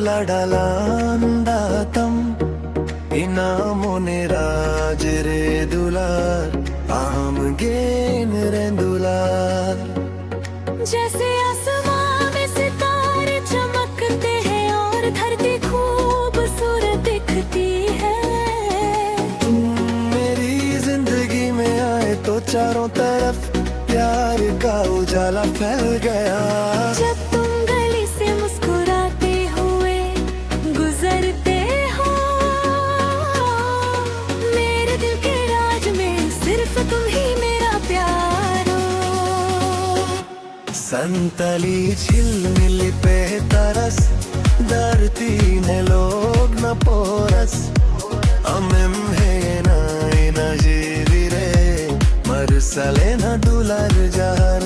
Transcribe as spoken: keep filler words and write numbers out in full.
ᱞᱟᱰᱟᱞᱟᱱ ᱫᱟᱛᱟᱢ, ᱤᱱᱟ ᱢᱚᱱᱮ ᱨᱟᱡᱽ ᱨᱮ ᱫᱩᱞᱟᱨ, ᱟᱢ ᱜᱮᱱ ᱨᱮ ᱫᱩᱞᱟᱨ᱾ जैसे आसमां में सितारे चमकते हैं और धरती खूबसूरत दिखती है। तुम मेरी जिंदगी में आए तो चारों तरफ प्यार का उजाला फैल गया। जब तुम गली से मुस्कुराते हुए गुजरते हो, मेरे दिल के राज में सिर्फ तुम ही मेरा प्यार हो। ᱥᱟᱱᱛᱟᱞᱤ ᱡᱷᱤᱞᱢᱤᱞᱤ ᱯᱮ ᱛᱟᱨᱟᱥ, ᱫᱷᱟᱹᱨᱛᱤ ᱱᱮᱞᱚᱜ ᱱᱟ ᱯᱚᱨᱟᱥ᱾ ᱟᱢᱮᱢ ᱦᱮᱡ ᱮᱱᱟ ᱤᱧᱟᱹᱜ ᱡᱤᱣᱤ ᱨᱮ, ᱢᱟᱨᱥᱟᱞ ᱮᱱᱟ ᱫᱩᱞᱟᱹᱲ ᱡᱟᱦᱟᱨ᱾